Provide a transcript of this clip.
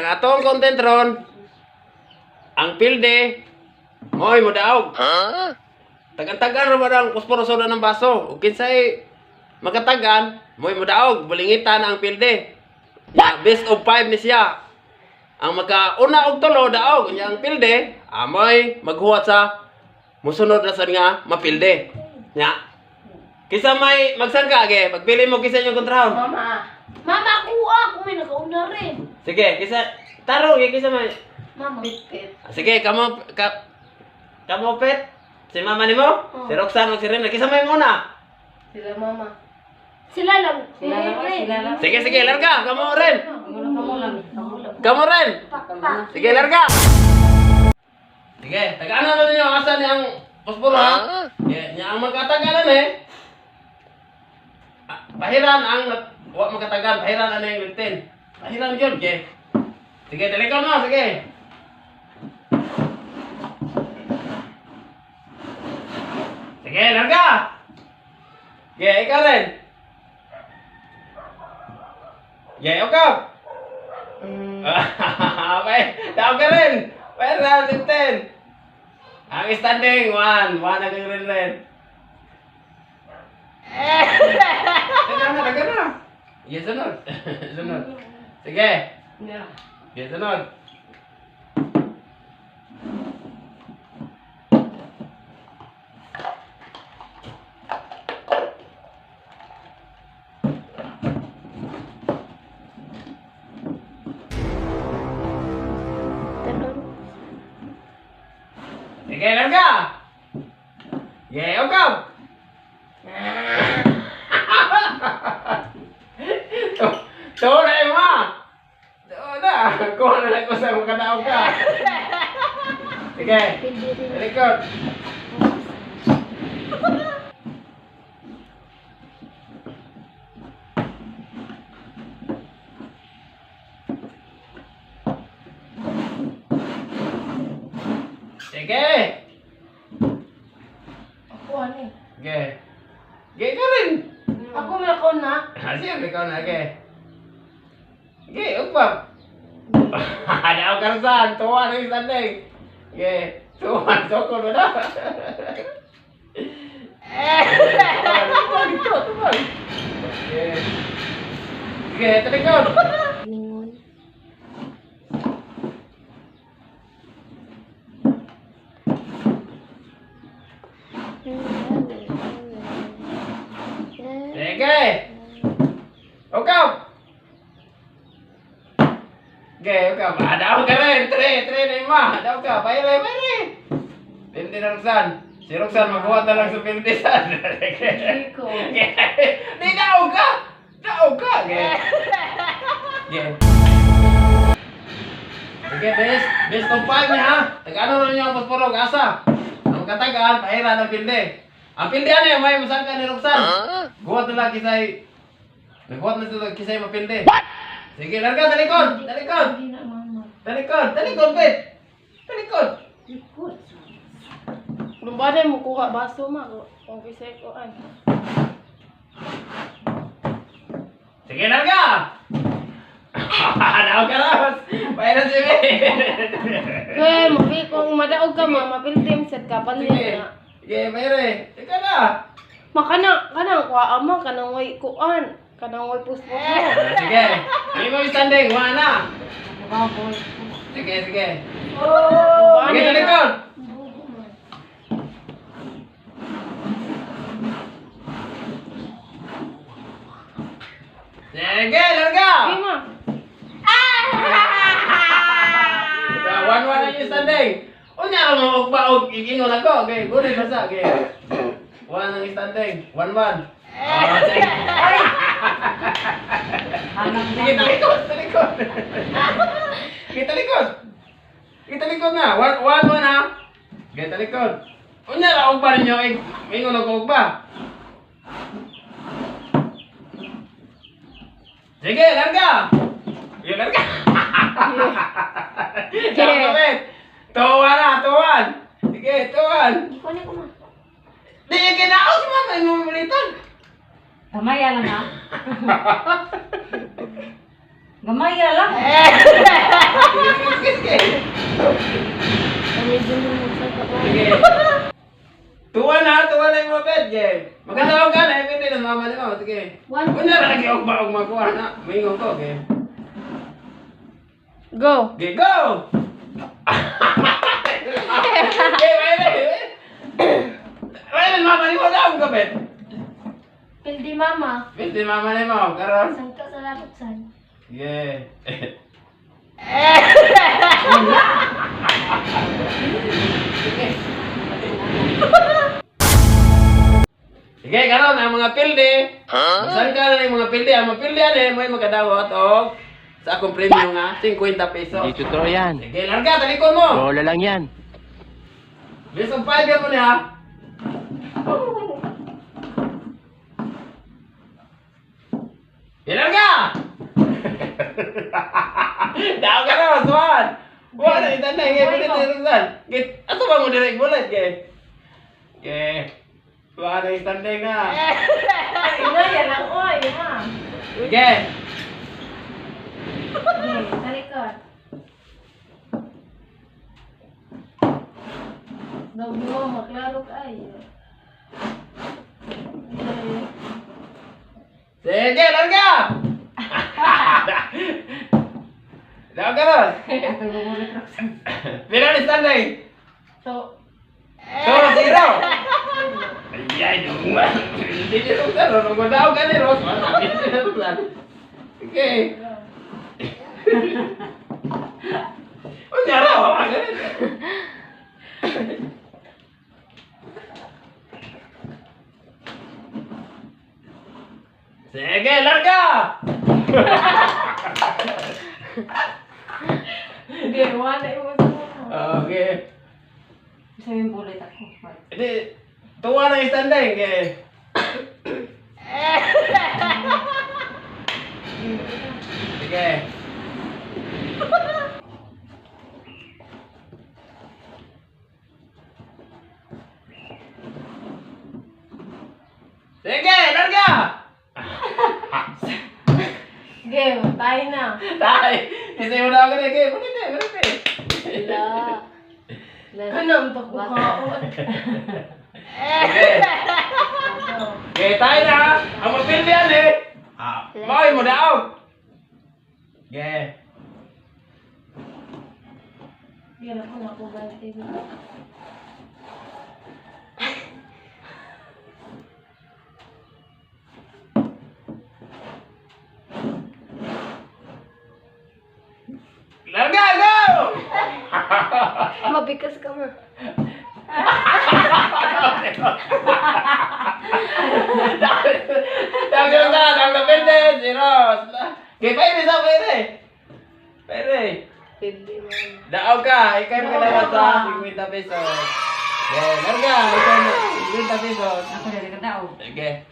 ang atong content ron, ang pilde, mo'y modaog. Tagan-tagan ra ba ang posporo sa ng baso? Ug kinsay makatagan, mo'y modaog, bulingitan ang pilde. Ya, best of five ni siya. Ang makauna og tulo daog nya ang pilde, amoy maghuwat sa musunod na sad nga mapilde. Nya. Kinsa may magsangka ge, pagpili mo kinsa inyong kontrahon. Mama. Mama, kuha! Kung may nakauna rin. Sige, kinsa tarong ge kinsa may. Mama. Pit-pit. Sige, kamo ka kamo pet. Si mama nimo? Oh. Si Roxanne ug si Rene. Kinsa may muna? Sila mama. Sila lang. Sila lang, Rin. sila lang. Sige, sige, larga. Kamo rin. Muna kamo lang. Kamo lang. Kamo rin. Pakpak. Sige, larga. Sige, tagaan na ninyo asa ni ang posporo ha. Sige, nya ang magkatagalan eh. Ah, pahiran ang wa makatagan, pahiran ano yung LinkedIn. Pahiran gyud, sige. Sige, telecom mo, sige. Sige, larga. Sige, ikaw rin. Sige, okay. Okay, tao ka rin. Pera, 15. Ang standing, one. One ang rin rin. Teka na, teka na. Sige, sunod. Sunod. Sige. Yeah. Sige, sunod. Sige, larga. Sige, okay. Tuo na yung ma. Tuo na. Kuha na lang ko sa mga kadaog ka. Sige. Likod. Sige. Ako ano eh. Sige. Sige ka rin. Ako may nakauna. Ah, sige, ikaw na, sige. Sige, ugpa. Daw ka saan? Tuwa na yung sanding. Sige, tuwa, sokol mo na. Tuwa, dito, tuwa. Sige. Sige, talikod. Lingon. Sige. Ukaw. Sige, ukaw. Ah, daw ka rin. Tre, tre na yung ma. Daw ka. Bayre, bayre. Pindi na Roxanne. Si Roxanne, magbuhat na lang sa pindisan. Sige. Hindi ko. Di, daw ka! Daw ka! Sige. Sige. Sige, best. Best of five niya, ha? Taga-ano na ninyo ang posporo, asa. Ang katagaan, pahira ng pilde. Ang pilde ano eh, may masangka ni Roxanne. Guwat na lang kisay. Nagbuhat na sila kisay mapilde. What? Sige, larga, talikod! Talikod! Hindi na, mama. Talikod! Talikod, bet! Talikod! Likod. Lumbaday mo kuha baso ma. Kung kisay ko an. Sige, larga! Daw ka, Ros! Pahira si Ben! Kaya mabi kung madaog ka ma, mapildim sad ka Sige. panlin na. Sige, mayre. Ikaw na. Makana kanang kuha ma kanang way kuan, kanang way puspos mo. Sige. Hindi mo yung standing. Wala na. Baboy. Sige, sige. Lumbaday Sige, na. talikod. Bugo man. Sige, larga. Sige ma. 1-1 na yung standing. Unya ra mo og igingon ako. Okay, guni basta. Okay. 1 ang standing. 1-1. Ah, sige. Ay! Hanap Sige, talikod, talikod. Sige, talikod. Sige, talikod na. 1-1 ha. Sige, talikod. Unya ra og ba ninyo? Eh, Mingon ako og ba? Sige, larga! Sige, larga! Sige. Sige. Tuwan na, tuwan! Sige, tuwan! Ikaw na ko, ma. Di, kinaos mo, may mumulitan. Gamaya lang ha. Gamaya lang. One. Unya ra lagi og baog makuha na. Mingon ko, okay. Go. Okay, go! Okay, pwede. Pwede, mama ni mo daw kapit. Pildi mama. Pildi mama ni mo, karon. Sangka sa lakotsan. Yeah. Sige, karon ang mga pildi. Masan ka na yung mga pildi. Ang mga pildi ani mo makadawat og sa akong premyo nga 50 pesos. Hindi totoo yan. Sige, larga talikon mo. Bola lang yan. Bilis ang 5 mo niya. Ilarga! Daw ka na, Swan! Wala, itanay, ngay, bulit, itanay. Git, ato ba mo direct bulit, gay? Gay. Wala, itanay nga. Inaya lang oy, ha. Sige. Okay, talikod. Dog mo, maklaro ka ay. Sige, larga! Daw ka na. Atong gugulit Roxanne. Pila ni Stanley? So, 2-0. Ay, dungwa. Hindi ni Roxanne. Nung daw ka ni Rox. Wala, hindi ni Roxanne. Okay. Unya ra, wala ganit. Sige, larga! hindi, wala yung mas Okay. Isa yung bullet ako. Hindi, tuwa na standing eh. Sige. Sige, larga! Game, tayo na. Tay, isa yung na ako na, okay, ulit eh, ulit eh. La. Ano ang pagkukaon? Okay. Okay, tayo na. Ang mapili yan eh. Ah, mawin mo daw. Okay. Yan ako na ako ba TV. Larga, go! Mabikas ka ma. Tanggal na, tanggal pwede, zero. Okay, pwede sa pwede. Pwede. Pildi mama. Daog ka, ikaw yung makadawat sa 50 pesos. Okay, larga, ikaw yung 50 pesos. Ako na nagkadaog. Okay.